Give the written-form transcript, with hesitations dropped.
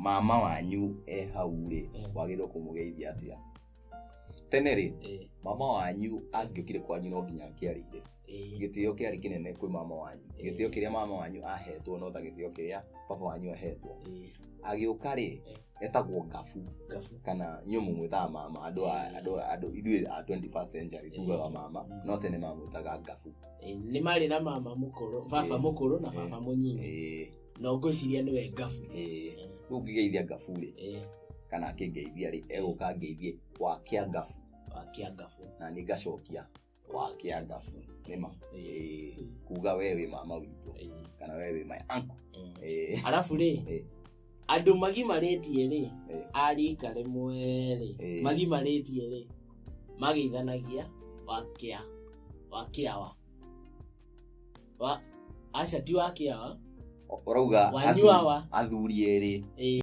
Mama wanyu e hau rĩ, wagĩrĩirwo kũmũgeithia atĩa? Tene rĩ, mama wanyu angĩokire kwanyu no nginya angĩarĩire. Gĩtĩo kĩarĩ kĩnene kwĩ mama wanyu. Gĩtĩo kĩrĩa mama wanyu ahetwo no ta gĩtĩo kĩrĩa baba wanyu ahetwo. Agĩũka rĩ, etagwo ngabu. Ngabu. Kana inyuĩ mũmwĩtaga mama, andũ a andũ andũ ithuĩ a 21st century tugaga mama, no tene mamwĩtaga ngabu. Nĩ marĩ na mama mũkũrũ, baba mũkũrũ na baba mũnyinyi. No ngwĩciria nĩwe ngabu. Ĩĩ, rĩu ũngĩgeithia ngabu rĩ, kana akĩngeithia rĩ, egũka ngeithie wakĩa ngabu. Wakĩa ngabu. Na niĩ ngacokia wakĩa ngabu nĩma. Ĩĩ, kuga we wĩ mama witũ kana we wĩ my uncle. Ĩĩ. Arabu rĩ, andũ magimarĩtie rĩ, a rika rĩmwe rĩ, magimarĩtie rĩ, mageithanagia wakĩa, wakĩawa, wa aca ti wakĩawa. Ũrauga Wanyuawa. athuri erĩ. Ĩĩ.